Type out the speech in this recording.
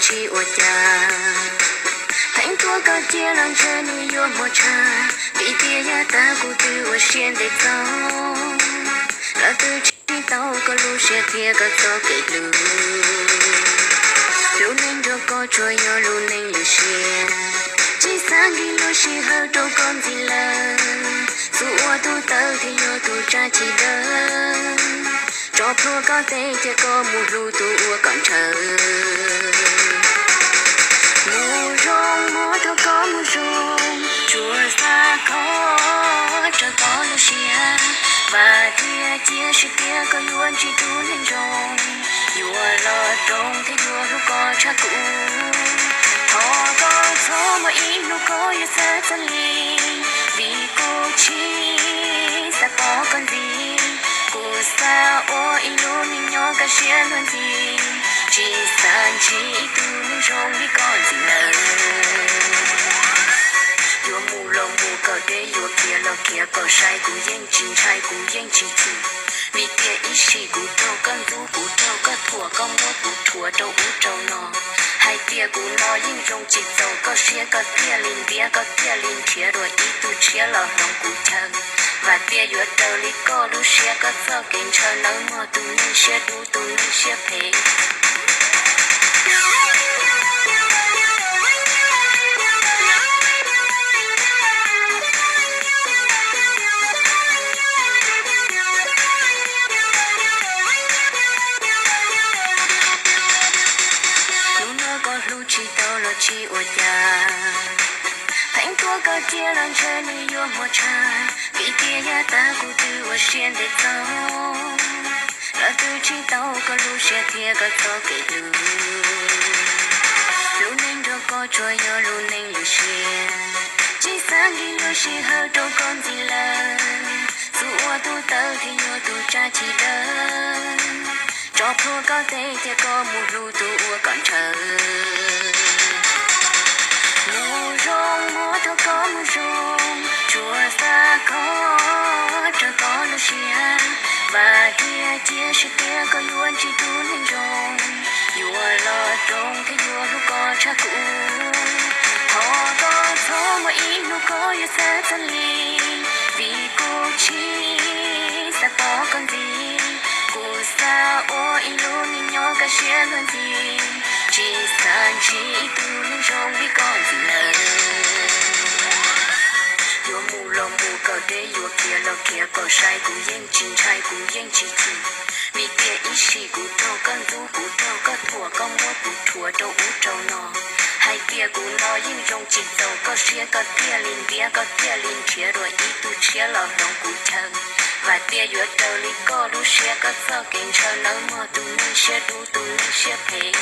tsis ua cas. Pheej tuaj koj cia los ntshe nws yuav muaj tshaj, vim tias yav tas kuv twb ua siab ntev txog. Lawv twb tsis tau koj lub siab thiab koj txoj kev hlub. Lub neej nrog koj tsuas yog lub neej lwj siab, tsis xav nkim lub sij hawm rau koj ntxiv lawm. Xub ua tus tawv thiaj yog tus tsa tsis dawb, tso plhuav koj tes cia koj mus hlub tus uas koj ntshaw. Mus zoo mus rau koj mus zoo, tsuas xav kho raws koj lub siab. Vam thiab cia siab tias koj yuav ntsib tus neeg zoo, yuav los zoo thiab yuav hlub koj tshaj kuv. Thov koj txhob muaj ib hnub koj yuav xav txog li, vim kuv tsis xav pom koj ntxiv. Kuv xav ua ib lub neej nyob kaj siab luag ntxhi, tsis xav ntsib ib tug neeg zoo li koj ntxiv lawm. Yuav mus los mus kom deb, yuav khiav los khiav kom sai, kuv yeej tsis ntshai, kuv yeej tsis chim. Vim tias ib sim kuv raug koj ntxub, kuv raug koj thuam, koj muab kuv rhuav rau ub rau no. Hais tias kuv no yeej zoo tsis txaus koj siab, koj thiaj li ntiab, koj thiaj li nrhiav dua ib tug tshiab los hloov kuv chaw. Vam tias yuav raws li koj lub siab, koj txoj kev ntshaw nawb mog tus neeg siab dub, tus neeg siab phem. Hnub no koj hlub tsis tau los tsis ua cas, pheej tuaj koj cia los ntshe nws yuav muaj tshaj, vim tias yav tas kuv twb ua siab ntev txog. Lawv twb tsis tau koj lub siab thiab koj txoj kev hlub. Lub neej nrog koj tsuas yog lub neej lwj siab, tsis xav nkim lub sij hawm rau koj ntxiv lawm. Xub ua tus tawv thiaj yog tus tsa tsis dawb, tso plhuav koj tes cia koj mus hlub tus uas koj ntshaw. Mus zoo mus rau koj mus zoo, tsuas xav kho raws koj lub siab. Vam thiab cia siab tias koj yuav ntsib tus neeg zoo, yuav los zoo thiab yuav hlub koj tshaj kuv. Thov koj txhob muaj ib hnub koj yuav xav txog li, vim kuv tsis xav pom koj ntxiv. Kuv xav ua ib lub neej nyob kaj siab luag ntxhi, tsis xav ntsib ib tug neeg zoo li koj ntxiv lawm. Yuav mus los mus kom deb, yuav khiav los khiav kom sai, kuv yeej tsis ntshai, kuv yeej tsis chim. Vim tias ib sim kuv raug koj ntxub, kuv raug koj thuam, koj muab kuv rhuav rau ub rau no. Hais tias kuv no yeej zoo tsis txaus koj siab, koj thiaj li ntiab, koj thiaj li nrhiav dua ib tug tshiab los hloov kuv chaw. Vam tias yuav raws li koj lub siab, koj txoj kev ntshaw nawb mog tus neeg siab dub, tus neeg siab phem.